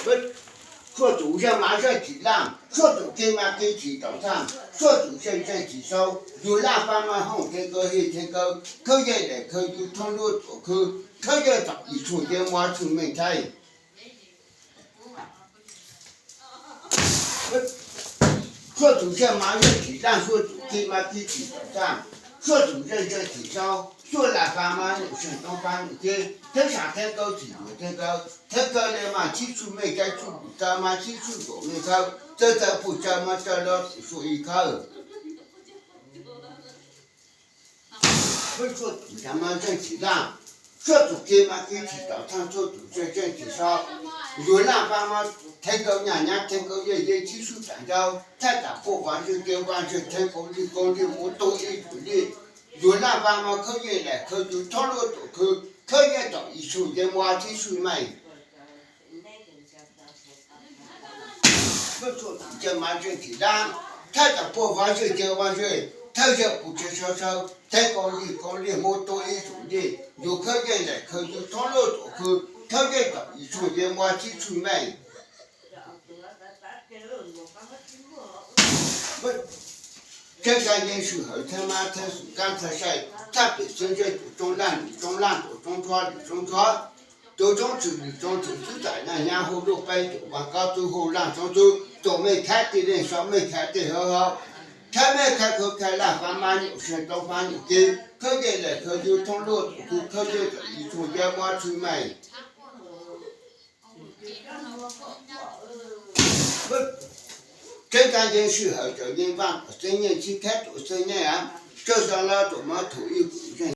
Tshuaj tus zeej mas zeej thim laj, tshuaj tus kev mas kev thim taum thaj, tshuaj tus zeej zeej thim sau, yug laj pab mas hooj theej kaw hej theej kaw, khawb yeej daim khawv yug thoob luaj tuam khwv, khawb yeej tom ib tshuaj yeeb muab tshuaj meej thaij. Tshuaj tus zeej mas zeej thim laj, tshuaj tus kev mas kev thim taum thaj, tshuaj tus zeej zeej thim sau, tshuaj laj pab mas nyuam zeej toob pab nyuam kev, theeb sam theeb kaw thim yuav theeb kaw, theeb kaw le mas thib tshuaj meej, kaib tshuaj pum taw mas thib tshuaj tuam meej khawb, txawj txawj pum tsaws mas tsaws los tuam tshuaj ib khawb. Tshuaj tus zeej mas zeej thim laj, tshuaj tus kev mas kev thim taum thaj, tshuaj tus zeej zeej thim sau, yug laj pab mas theej kaw nyaj nyab theej kaw yeej yeej thib tshuaj tam ncauj, thaij tam puaj vaj zeej kev vaj zeej theej kaw lij kaw lij mus tau ib tus lij, yug laj pab mas khawb yeej daim khawv yug thoob luaj tuam khwv, khawb yeej tom ib tshuaj yeeb muab thib tshuaj meej. Tshuaj tus zeej mas zeej thim laj, thaij tam puaj vaj zeej kev vaj zeej, thawj zeej pum tsaws sau sau, theej kaw lij kaw lij mus tau ib tus lij, yug khawb yeej daim khawv yug thoob luaj tuam khwv, khawb yeej tom ib tshuaj yeeb muab thib tshuaj meej. Keeb kab yeeb swm hawm theeb mab theeb xum kab thaj saij, thaj pem xeeb zeej tus tsoob laj lwm tsoob laj tus tsoob tshuab lwm tsoob tshuab, tus tsoob tshwm lwm tsoob tshwm xub tam nyaj nyab hu luj peb tus vaj kab tub hu laj tsoob tub, tus meej khaib tej leej sau meej khaib tej hauv hauv, khaib meej khaib khawb khaib laj pab mab nyuam zeej toob pab nyuam kev, khawb yeej daim khawv yug thoob luaj tuam khwv, khawb yeej tom ib tshuaj yeeb muab tshuaj meej. Keeb kab yeeb swm hawm cawv yeeb vaj tom xeeb nyeej, tsis khaib tus xeeb nyeej, tsawg xyoo lawm tus mab thum ib kum zeej